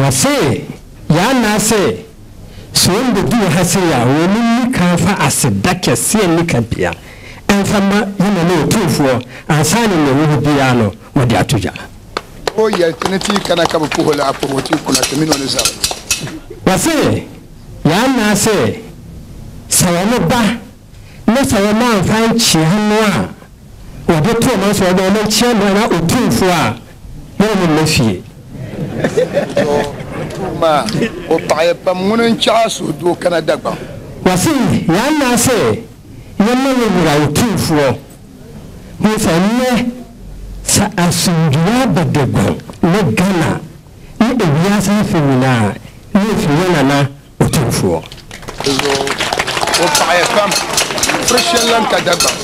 Wɔse Yaa Naa se sɛ wɔn bɛduru ha sei a wɔn nni kan fa aseda kɛseɛ nni kabea mfa ma yɛn Nana Otumfoɔ ansa na nea ɛwɔ hɔ biara no wɔde ato dwa. O yɛli ti ni ti yi kana ka bi puhi o la, a puhi o ti kuna ti mini o ni zabiri. Wɔse Yaa Naa se sɛ wɔn ba na sɛ wɔn amfa ankyea no a wɔde to wɔn so wɔde wɔn nkyea no anaa Otumfoɔ a, na wɔn mma fie. To tuum maa, o paɣiya pam ŋuni n-chaɣ a suhudoo kana Dagbaŋ. Wɔse Yaa Naa se yɛmma yɛn Wura Otumfoɔ hu sɛ nnɛ sɛ asomdwoeɛ aba Dagbon ne Ghana ne ewiase afa nyinaa na ɛfiri yɛn Nana Otumfoɔ. Dinzuɣu o paɣiya pam, piri shɛli lan ka Dagbaŋ,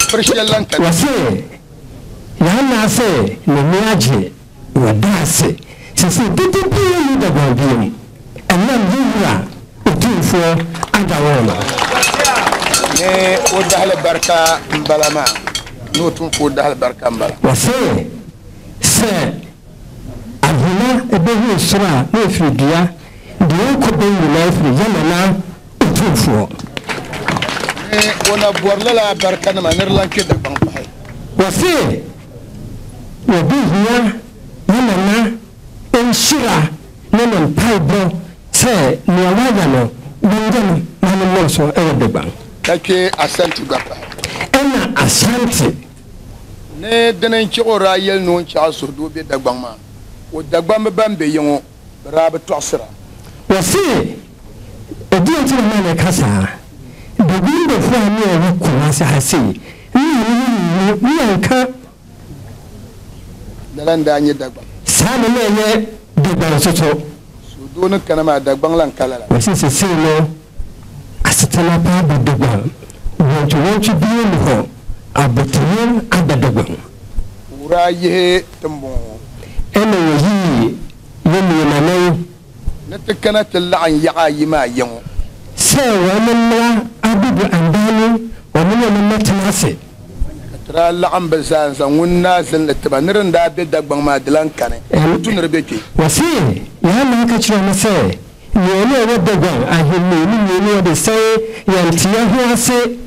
piri shɛli lan ka. Wɔse Yaa Naa se n'ani agye wɔ daase sese dede biara nni Dagbon biom ɛnam yɛn Wura Otumfoɔ adaworo no. Ni o dahali barika m-bala maa, ni Otumfoɔ dahali barika m-bala. Wɔse sɛ ahoma bɛhuru soro a na ɛfiri dua, deɛ ɛkɔ bɛ nyinaa firi yɛn Nana Otumfoɔ. Ni o na bɔri lala barikanima ni di lan kpe Dagbaŋ pahi. Wɔse wɔbɛhia yɛn Nana nhyira ne ne mpaebɔ sɛ nea wayɛ no wɔnyɛ no ma no mmoro so wɔ Dagbaŋ. Ka kpe Asante gba pahi. Ɛna Asante. Ni dini n-chɛ o daa yɛli ni o ni chaɣ suhudoo be Dagbaŋ maa, o Dagbamba ban be yiŋɔ bɛ daa bi tɔɣisira. Wɔse ɛdeɛn nti na ma ne ka saa? Dagbambafoɔ a ne yɛwɔ Kumasi ha sei ne yɛne yɛn nni ne yɛnka. Lala n-daa nyɛ Dagbaŋ. Saa na na ɛyɛ Dagbaŋ nso so. Suhudoo ni kana maa Dagbaŋ la n-ka lala. Wɔse sesei no asetena paa ba Dagbaŋ, wɔntwe-wɔntwe biara nni hɔ, abotɔyam aba Dagbaŋ. Wura yihi tiŋbɔŋɔ ŋɔ. Ɛna wɔyii yɛn nua nanan. Ni ti kana ti laɣim yaɣa ayi maa ya ŋɔ. Sɛ wɔn mmra abebu andani wɔn ne wɔn mmɛtena ase. Ka ti daa laɣim bɛ zaa n-zaŋ ŋun naa zinli ti ba ni din daa be Dagbaŋ maa di lan kani, di tu ni di be kpe. Wɔse, Yaa naa ka kyerɛ no sɛ, Nea ne ɔwɔ Dagbaŋ ahenni ne nea ne ɔde sɛe yɛn nteɛ ho ase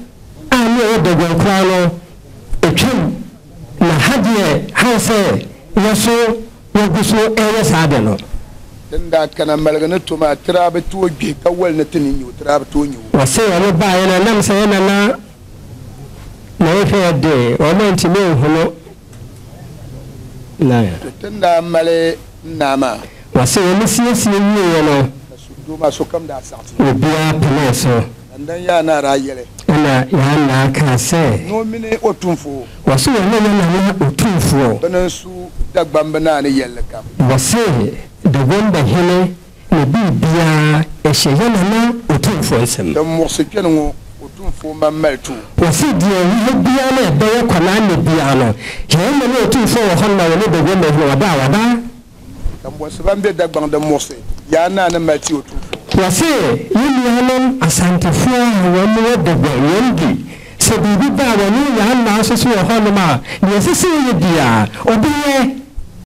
a ne ɔwɔ Dagbaŋ koraa no, etwam, na ha deɛ haw sɛ yɛso wɔgu so reyɛ saa ade no. Din daa kana maligi ni to maa, ti daa bi tooi gbihi ka wali ni ti ni nya o, ti daa bi tooi nya o. Wɔse wɔn baeɛ no ɛnam sɛ yɛn nana na yɛhwɛɛ de wɔn antumi anhunu na. To tin daa mali naa maa. Wɔse wɔn siesie wieeɛ no. Ka suhudoo maa sokam daa saɣiti. Obiara penee so. Ka n dan Yaa Naa daa yɛli. Ɛna Yaa Naa kaa sɛ. Ni o mini Otumfuo. Wɔse wɔne yɛ Nana Otumfoɔ. Bɛ ni n-su Dagbamba naa ni yɛlli kam. Wɔse Dagomba hene ne biribiara ɛhyɛ yɛ Nana Otumfoɔ nsam. Din muɣisi kpɛni ŋɔ Otumfoɔ man mali ti o. Wɔse deɛ ɛwɔ hɔ biara na ɛbɛyɛ kwa na anyɛ biara no, yɛn Nana Otumfoɔ wɔ hɔ nom a wɔne Dagomba hene wɔda a wɔda. Ka muɣisi ban be Dagbaŋ din muɣisi Yaa Naa ni mali ti Otumfoɔ. Wɔse yɛn nuanom Asantefoɔ a wɔn wɔ Dagbaŋ wɔn di sɛ biribi ba a wɔne Yaa Naa nso so wɔ hɔ nom a deɛ ɛsɛ sɛ wɔyɛ biara ɔbɛyɛ.